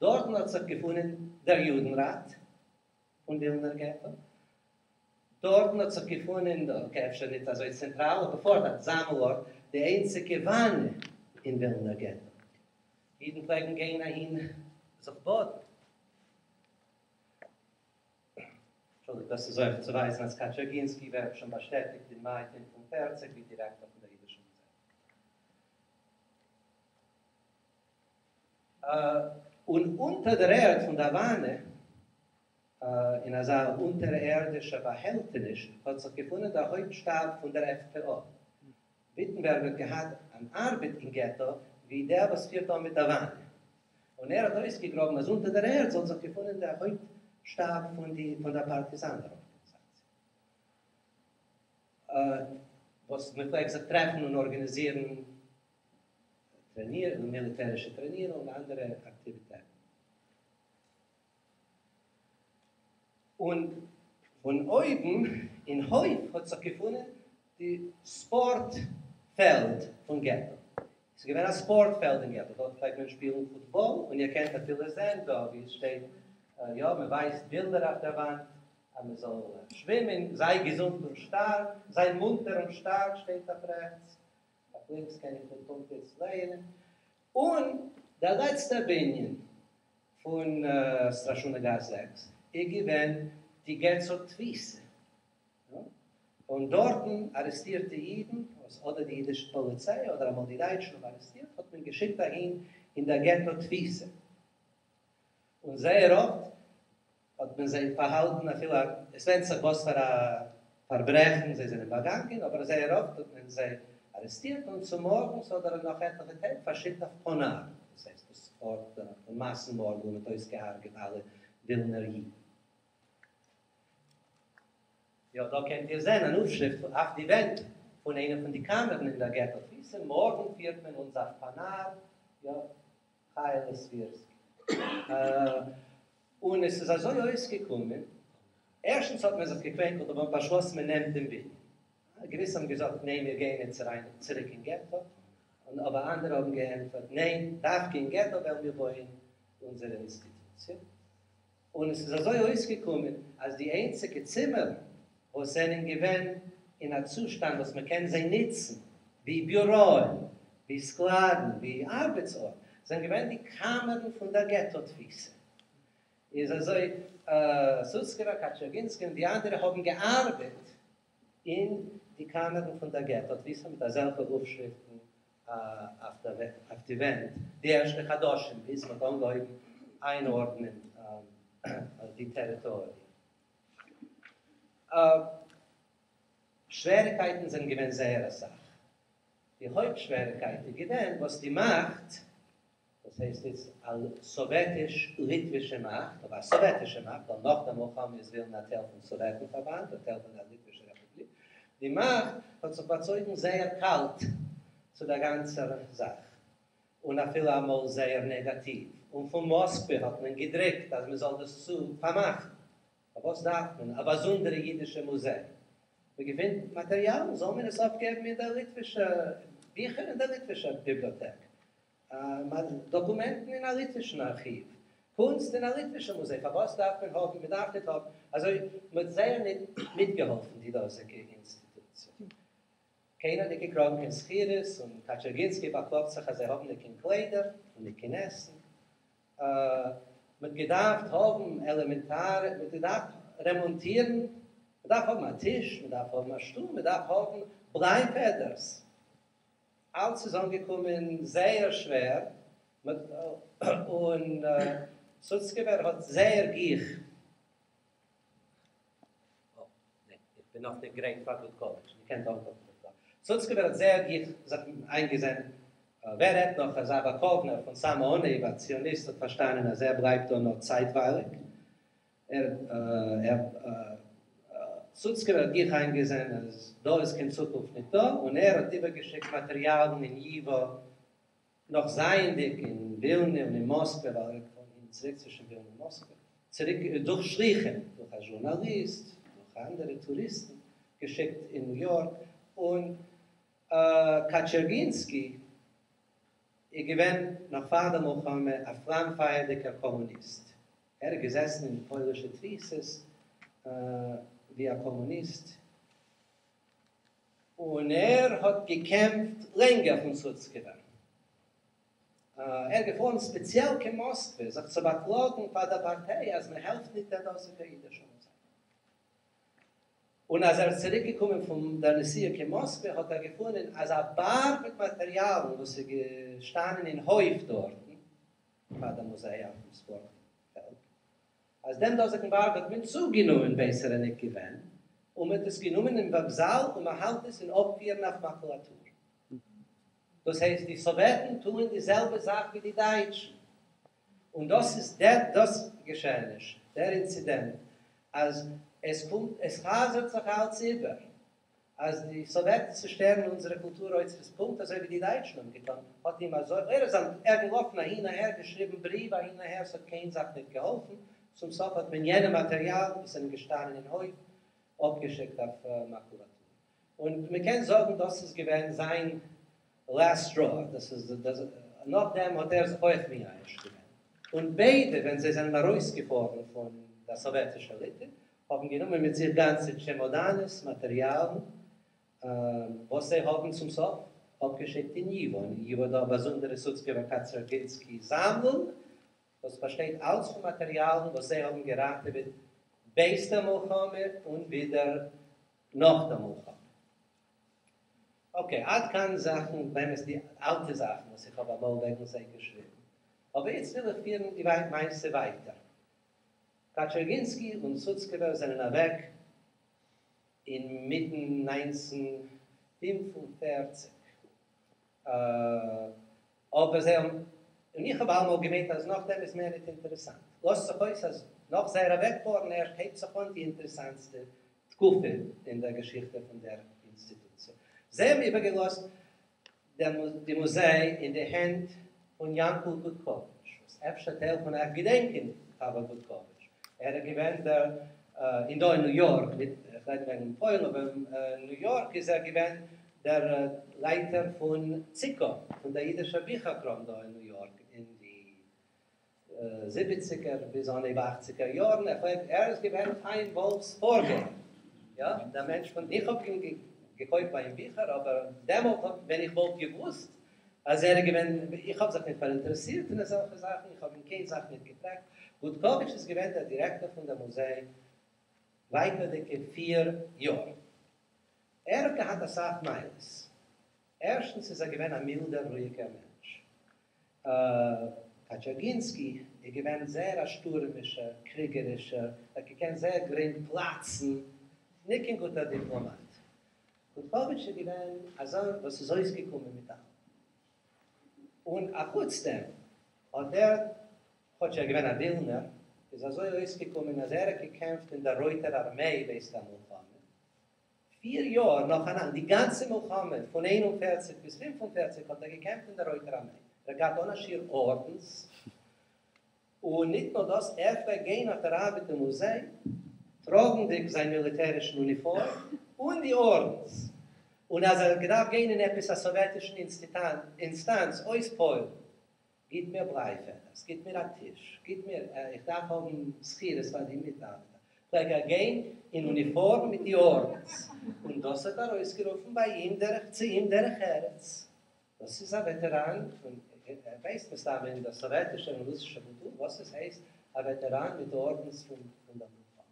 דארטן האט זיך געפונען דער יודנראט פון ווילנער געטא. דארטן האט זיך געפונען, אקעי אפשר ניט אזוי צענטראל, אבער פארט א זאמל ארט, די איינציגע וואנע אין ווילנער געטא. אידן פלעגן גיין אהין זיך באדן. אנטשולדיגט, דאס איז אויך צו ווייזן אז קאטשערגינסקי ווערט שוין באשטעטיגט אין מאי 45 ווי דירעקטאר פון דער אידישער מוזיי. און אונטער דער ערד פון דער וואנע, אין אזא אונטערערדישע באהעלטעניש, האט זיך געפונען דער הויפט שטאב פון דער עף-פע-א. וויטנבערג האט געהאט אן ארבעט אין געטא ווי דער וואס פירט אן מיט דער וואנע, און ער האט אויסגעגראבן אז אונטער דער ערד זאל זיך געפונען דער הויפט שטאב פון די פון דער פארטיזאנער ארגאניזאציע, וואס מען פלעגט זיך טרעפן און ארגאניזירן טרענירן, מיליטערישע טרענירונג און אנדערע אקטיוויטעטן. און פון אויבן אין הויף האט זיך געפונען די ספארט פעלד פון געטא. עס איז געווען א ספארט פעלד אין געטא, דארט פלעגט מען שפילן פוטבאל, און איר קענט אפילו זען דא ווי עס שטייט, יא, מען ווייזט בילדער אויף דער וואנט אז מען זאל שווימען, זיי געזונט און שטארק, זיי מונטער און שטארק שטייט אויף רעכטס, אויף לינקס קען איך ניט פונקט איצט לייענען. און דער לעצטער בנין פון סטראשונע גאס 6 איז געווען די געטא תפיסה, און דארטן ארעסטירטע אידן, וואס אדער די אידישע פאליציי אדער אמאל די דייטשן האבן ארעסטירט, האט מען געשיקט אהין אין דער געטא תפיסה, און זייער אפט האט מען זיי פארהאלטן אפילו א, עס ווענדט זיך וואס פאר א פארברעכן זיי זענען באגאנגען, אבער זייער אפט האט מען זיי ארעסטירט און צומארגנס אדער נאך עטליכע טעג פארשיקט אויף פאנאר, דאס הייסט דאס ארט פון מאסן מארד וואו מען האט אויסגעהארגעט אלע ווילנער אידן. יא, דא קענט איר זען אן אויפשריפט אויף די ווענט פון איינע פון די קאמערן אין דער געטא תפיסה, מארגן פירט מען אונז אויף פאנאר, יא, חיי'לע סווירסקי. און עס איז אזוי אויסגעקומען, ערשטנס האט מען זיך געקווענקלט אבער מ'האט באשלאסן מען נעמט דעם בנין. געוויסע האבן געזאגט ניין מיר גייען ניט צוריק אין געטא, און אבער אנדערע האבן געענטפערט ניין דווקא אין געטא וועלן מיר בויען אונזערע אינסטיטוציע. און עס איז אזוי אויסגעקומען אז די איינציגע צימערן וואס זענען געווען אין א צושטאנד וואס מען קען זיי נוצן ווי ביוראען, ווי סקלאדן, ווי ארבעטס ארט, זענען געווען די קאמערן פון דער געטא תפיסה. איז אזוי, סוצקעווער, קאטשערגינסקי און די אנדערע האבן געארבעט אין די קאמערן פון דער געטא תפיסה מיט אזעלכע אויפשריפטן אויף די ווענט די ערשטע חדשים ביז מ'האט אנגעהויבן איינארדנען די טעריטאריע. שוועריקייטן זענען געווען זייער אסאך. די הויפט שוועריקייט איז געווען וואס די מאכט, דאס הייסט איצט א סאוועטיש-ליטווישע מאכט, אבער א סאוועטישע מאכט, ווייל נאך דער מלחמה איז ווילנע א טייל פון סאוועטן פארבאנד, א טייל פון דער ליטווישער רעפובליק, די מאכט האט זיך באצויגן זייער קאלט צו דער גאנצער זאך, און אפילו אמאל זייער נעגאטיוו, און פון מאסקווע האט מען געדריקט אז מען זאל דאס צו פארמאכן. פארוואס דארף מען א באזונדערע אידישע מוזיי? מען געפינט מאטעריאלן, זאל מען עס אפגעבן אין דער ליטווישע ביכער אין דער ליטווישער ביבליאטעק, דאקומענטן אין א ליטווישן ארכיוו, קונסט אין א ליטווישע מוזיי, פארוואס דארף מען האבן, מען דארף ניט האבן, אזוי מען האט זייער ניט מיטגעהאלפן די דאזיגע אינסטיטוציע. קיינער האט ניט געקראגן קיין שכירות, און קאטשערגינסקי באקלאגט זיך אז זיי האבן ניט קיין קליידער און ניט קיין עסן. מ'האט געדארפט האבן עלעמענטארע, מ'האט געדארפט רעמאנטירן, מ'דארף האבן א טיש, מ'דארף האבן א שטול, מ'דארף האבן בלייפעדערס, אלץ איז אנגעקומען זייער שווער, און סוצקעווער האט זייער גיך, ניין, איך בין נאכניט גרייט פאר גודקאוויטש, מ'קען אנקומען דא. סוצקעווער האט זייער גיך זיך איינגעזען, ווער רעדט נאך אז אבא קאוונער פון סאמע אנהייב א ציוניסט האט פארשטאנען אז ער בלייבט דא נאר צייטווייליג, ער ער סוצקעווער האט גיך איינגעזען אז דא איז קיין צוקונפט ניטא, און ער האט איבערגעשיקט מאטעריאלן אין ייווא נאך זייענדיג אין ווילנע און אין מאסקווע, ווייל ער האט געפארן הין און צוריק צווישן ווילנע און מאסקווע, צוריק דורך שליחים, דורך א זשורנאליסט, דורך אנדערע טוריסטן, געשיקט אין ניו יארק, און קאטשערגינסקי. איז געווען נאך פאר דער מלחמה א פלאם-פייערדיגער קאמוניסט. ער איז געזעסן אין פוילישע תפיסות ווי א קאמוניסט, און ער האט געקעמפט לענגער פון סוצקעווער. ער איז געפארן ספעציעל קיין מאסקווע זיך צו באקלאגן פאר דער פארטיי אז מען העלפט ניט דער דאזיגער אידישער מוזיי. און אז ער איז צוריק געקומען פון דער נסיעה קיין מאסקווע האט ער געפונען אז א בארג מיט מאטעריאלן וואס איז געשטאנען אין הויף דארטן פאר דער מוזיי אויפן ספארט פעלד, אז דעם דאזיגן בארג האט מען צוגענומען בעת ער איז ניט געווען, און מען האט עס גענומען אין וואקזאל און מען האלט עס אין אפפירן אויף מאקולאטור. דאס הייסט די סאוועטן טוען די זעלבע זאך ווי די דייטשן. און דאס איז דער דאס געשעעניש, דער אינצידענט, אז עס קומט, עס חזר'ט זיך אלץ איבער, אז די סאוועטן צושטערן אונזערע קולטור אוצרות פונקט אזוי ווי די דייטשן האבן געטאן, האט אים אזוי, ער איז ער געלאפן אהין אהער, געשריבן בריוו אהין אהער, ס'האט קיין זאך ניט געהאלפן, צום סוף האט מען יענע מאטעריאלן וואס זענען געשטאנען אין הויף אפגעשיקט אויף מאקולאטור. און מען קען זאגן דאס איז געווען זיין לעסט סטרא, דאס איז דאס, נאכדעם האט ער זיך אויך מייאש געווען, און ביידע ווען זיי זענען ארויסגעפארן פון דער סאוועטישער ליטע האבן גענומען מיט זיך גאנצע טשעמאדאנעס מאטעריאלן וואס זיי האבן צום סוף אפגעשיקט אין ייווא, אין ייווא איז דא א באזונדערע סוצקעווער קאטשערגינסקי זאמלונג וואס באשטייט אלץ פון מאטעריאלן וואס זיי האבן געראטעוועט בעת דער מלחמה און ווידער נאך דער מלחמה. אקעי, עד כאן זאכן, באמת די אלטע זאכן וואס איך האב אמאל וועגן זיי געשריבן. אבער איצט וויל איך פירן די מעשה ווייטער. קאטשערגינסקי און סוצקעווער זענען אוועק אין מיטן 1945. אבער זיי האבן, און איך האב אלעמאל געמיינט אז נאכדעם איז מער ניט אינטערעסאנט. לאזט זיך אויס אז נאך זייער אוועקפארן ערשט הייבט זיך אן די אינטערעסאנטסטע תקופה אין דער געשיכטע פון דער אינסטיטוציע. זיי האבן איבערגעלאזט די מוזיי אין די הענט פון יאנקל גוטקאוויטש, וואס אפשר טייל פון אייך געדענקען חבר גוטקאוויטש. ער איז געווען דער, אין דא אין ניו יארק, ניט איך רעד וועגן פוילן, אבער אין ניו יארק איז ער געווען דער לייטער פון ציקא, פון דער אידישער ביכער קראם דא אין ניו יארק אין די זיבעציגער ביז אנהייב אכציגער יארן, ער פלעגט, ער איז געווען חיים וואלף'ס פארגייער, יא, דער מענטש פון, איך האב אים געקויפט ביי אים ביכער, אבער דעמאלט האט, ווען איך וואלט געוואוסט אז ער איז געווען, איך האב זיך ניט פאראינטערעסירט אין אזעלכע זאכן, איך האב אים קיין זאך ניט געפרעגט, גוטקאוויטש איז געווען דער דירעקטאר פון דער מוזיי ווייטערדיגע פיר יאר. ער האט געהאט אסאך מעלות. ערשטנס איז ער געווען א מילדער רואיגער מענטש. קאטשערגינסקי איז געווען זייער א שטורעמישער, קריגערישער, ער האט געקענט זייער גרינג פלאצן, ניט קיין גוטער דיפלאמאט. גוטקאוויטש איז געווען אזא וואס איז אויסגעקומען מיט אלעם. און אחוץ דעם האט ער, כאטש ער איז געווען א ווילנער, איז אזוי אויסגעקומען אז ער האט געקעמפט אין דער רויטער ארמיי בעת דער מלחמה, פיר יאר נאכאנאנד, די גאנצע מלחמה פון 41 ביז 45 האט ער געקעמפט אין דער רויטער ארמיי, ער האט געהאט אן א שיעור ארדנס, און ניט נאר דאס, ער פלעגט גיין אויף דער ארבעט אין מוזיי, טראגנדיג זיין מיליטערישן אוניפארם און די ארדנס, און אז ער האט געדארפט גיין אין עפעס א סאוועטישן אינסטאנץ אויספועלן, גיט מיר בלייפעדערס, גיט מיר א טיש, גיט מיר, איך דארף האבן שכירות פאר די מיטארבעטער, פלעג ער גיין אין אוניפארם מיט די ארדנס, און דאס האט ארויסגערופן ביי אים דרך צו אים דרך ארץ. דאס איז א וועטעראן פון, איר ווייסט מסתמא אין דער סאוועטישער און רוסישער קולטור וואס עס הייסט א וועטעראן מיט ארדנס פון דער מלחמה,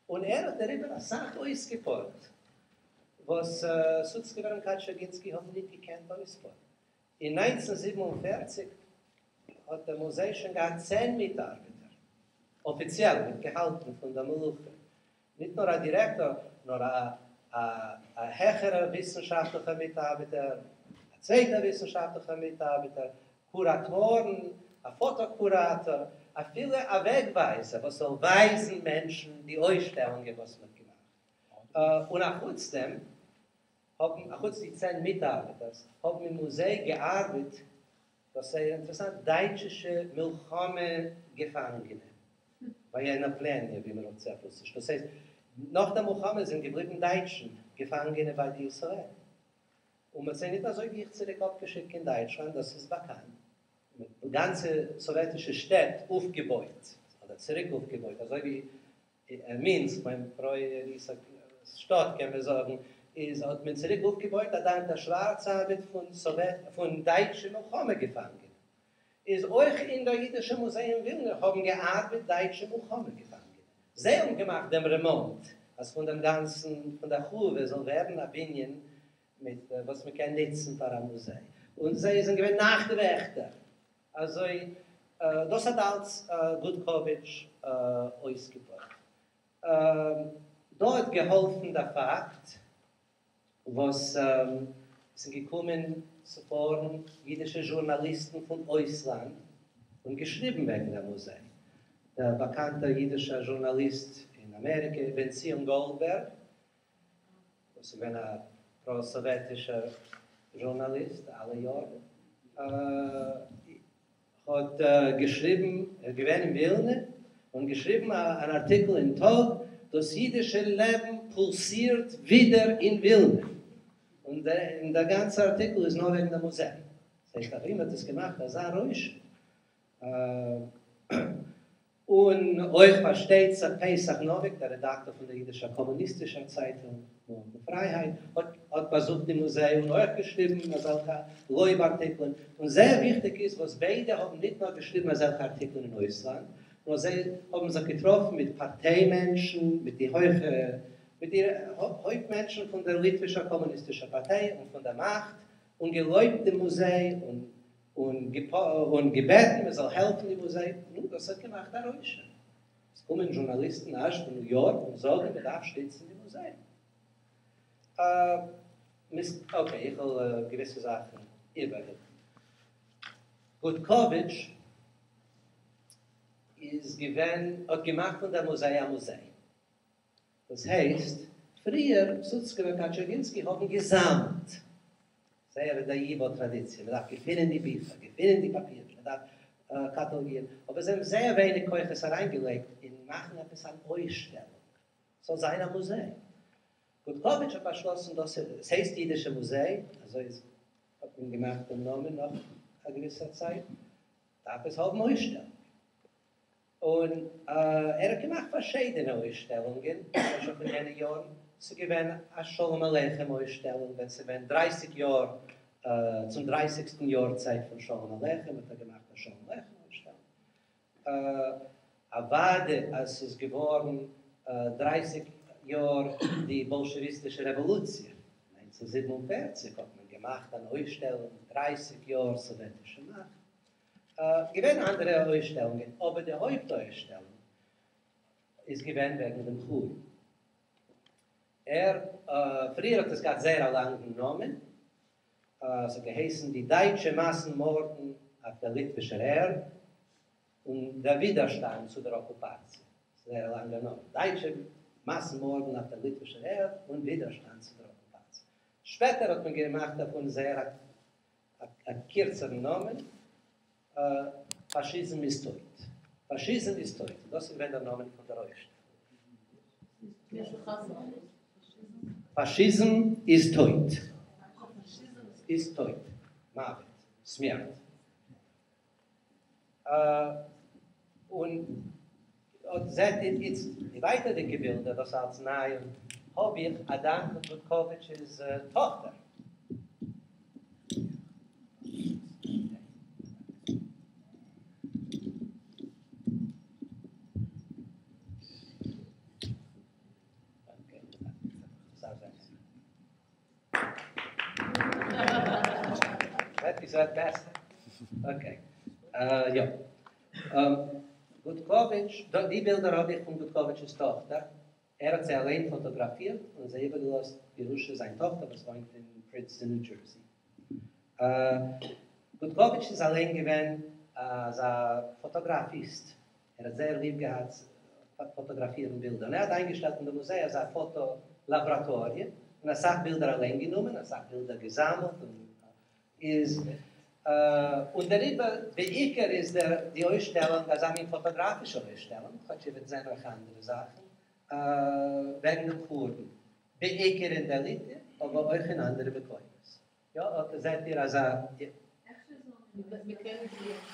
און ער האט דעריבער אסאך אויסגעפועלט וואס סוצקעווער און קאטשערגינסקי האבן ניט געקענט אויספועלן. אין 1947 האט דער מוזיי שוין געהאט צען מיטארבעטער, אפיציעל מיט געהאלטן פון דער מלוכה, ניט נאר א דירעקטאר, נאר א א העכערער וויסנשאפטליכער מיטארבעטער, א צווייטער וויסנשאפטליכער מיטארבעטער, קוראטארן, א פאטא-קוראטאר, אפילו א וועגווייזער וואס זאל ווייזן מענטשן די אויסשטעלונגען וואס מ'האט געמאכט. און אחוץ דעם האבן, אחוץ די צען מיטארבעטערס, האבן אין מוזיי געארבעט, דאס איז זייער אינטערעסאנט, דייטשישע מלחמה געפאנגענע, וואיענאפלענני ווי מען רופט זיי אויף רוסיש, דאס הייסט, נאך דער מלחמה זענען געבליבן דייטשן געפאנגענע ביי די סאוועטן, און מען האט זיי ניט אזוי גיך צוריק אפגעשיקט קיין דייטשלאנד, דאס איז באקאנט. גאנצע סאוועטישע שטעט אויפגעבויט, אדער צוריק אויפגעבויט, אזוי ווי מינסק, מיין פרוי שטאט קען מען זאגן, איז האט מען צוריק אויפגעבויט אדאנק דער שווארץ ארבעט פון סאוועט פון דייטשע מלחמה געפאנגענע. איז אויך אין דער אידישער מוזיי אין ווילנע האבן געארבעט דייטשע מלחמה געפאנגענע. זיי האבן געמאכט דעם רעמאנט אז פון דעם גאנצן פון דער חורבה זאל ווערן א בנין מיט וואס מען קען נוצן פאר א מוזיי, און זיי זענען געווען נאכט וועכטער, אזוי דאס האט אלץ גודקאוויטש אויסגעפועלט. דא האט געהאלפן דער פאקט וואס עס זענען געקומען צו פארן אידישע זשורנאליסטן פון אויסלאנד און געשריבן וועגן דער מוזיי. דער באקאנטער אידישער זשורנאליסט אין אמעריקע בן ציון גאלדבערג וואס איז געווען א פרא-סאוועטישער זשורנאליסט אלע יארן, האט געשריבן, ער איז געווען אין ווילנע, און געשריבן אן ארטיקל אין טאג, דאס אידישע לעבן פולסירט ווידער אין ווילנע. און דער גאנצער ארטיקל איז נאר וועגן דעם מוזיי. דאס הייסט אויף אים האט עס געמאכט אזא רושם. און אויך פארשטייט זיך פסח נאוויק, דער רעדאקטאר פון דער אידישער קאמוניסטישער צייטונג מארגן פרייהייט, האט באזוכט די מוזיי און אויך געשריבן אזעלכע לויב ארטיקלען. און זייער וויכטיג איז וואס ביידע האבן ניט נאר געשריבן אזעלכע ארטיקלען אין אויסלאנד, נאר זיי האבן זיך געטראפן מיט פארטיי מענטשן, מיט די הויכע, מיט די הויפט מענטשן פון דער ליטווישער קאמוניסטישער פארטיי און פון דער מאכט, און געלויבט די מוזיי און און געבעטן מען זאל העלפן די מוזיי, נו, דאס האט געמאכט א רושם. עס קומען זשורנאליסטן אזש פון ניו יארק און זאגן מען דארף שטיצן די מוזיי. אקעי, איך וועל געוויסע זאכן איבערהיפן. גודקאוויטש איז געווען, האט געמאכט פון דער מוזיי א מוזיי. דאס הייסט, פריער סוצקעווער קאטשערגינסקי האבן געזאמלט זייערע די ייוואו טראדיציע, מען דארף געפינען די ביכער, געפינען די פאפירן, מען דארף קאטאלאגירן, אבער זיי האבן זייער ווייניג כוחות אריינגעלייגט אין מאכן עפעס אן אויסשטעלונג, ס'זאל זיין א מוזיי. גודקאוויטש האט באשלאסן דאס איז עס הייסט אידישע מוזיי, אזוי איז האט מען געמאכט דעם נאמען נאך א געוויסער צייט, דארף עס האבן אויסשטעלונג. און ער האט געמאכט פארשיידענע אויסשטעלונגען במשך פון יענע יארן, ס'איז געווען א שלום עליכם אויסשטעלונג ווען ס'איז געווען דרייסיג יאר צום דרייסיגסטן יארצייט פון שלום עליכם האט ער געמאכט א שלום עליכם אויסשטעלונג, אוודאי אז ס'איז געווארן דרייסיג יאר די באלשעוויסטישע רעוואלוציע, 1947 האט מען געמאכט אן אויסשטעלונג דרייסיג יאר סאוועטישע מאכט. געווען אנדערע אויסשטעלונגען, אבער די הויפט אויסשטעלונג איז געווען וועגן דעם חורבן. ער, פריער האט עס געהאט זייער א לאנגן נאמען, עס האט געהייסן די דייטשע מאסן מארדן אויף דער ליטווישער ערד און דער ווידערשטאנד צו דער אקופאציע. זייער א לאנגער נאמען, דייטשע מאסן מארדן אויף דער ליטווישער ערד און ווידערשטאנד צו דער אקופאציע. שפעטער האט מען געמאכט דערפון זייער א א קירצערן נאמען, פאשיזם איז טויט. פאשיזם איז טויט, דאס איז געווען דער נאמען פון דער אויסשטעלונג. פאשיזם איז טויט. איז טויט. מוות. סמערט. און אט זעט איר איצט די ווייטערדיגע בילדער, דאס אלץ ניי און האב איך א דאנק גודקאוויטש'ס טאכטער. אקעי. יא. גודקאוויטש, די בילדער האב איך פון גודקאוויטש'ס טאכטער. ער האט זיי אליין פאטאגראפירט און זיי איבערגעלאזט בירושה זיין טאכטער וואס וואוינט אין פרינסטאן ניו דזשערסי. גודקאוויטש איז אליין געווען אזא פאטאגראפיסט. ער האט זייער ליב געהאט פאטאגראפירן בילדער, און ער האט איינגעשטעלט אין די מוזיי אזא פאטא לאבראטאריע, און אסאך בילדער אליין גענומען, אסאך בילדער געזאמלט, און איז און דעריבער בעיקר איז דער די אויסשטעלונג אזא מין פאטאגראפישע אויסשטעלונג, כאטש איר וועט זען אויך אנדערע זאכן וועגן דעם חורבן, בעיקר אין דער ליטע, אבער אויך אין אנדערע מקומות. יא, אט זעט איר אזא. אפשר זאל מען. מיר קענען נישט.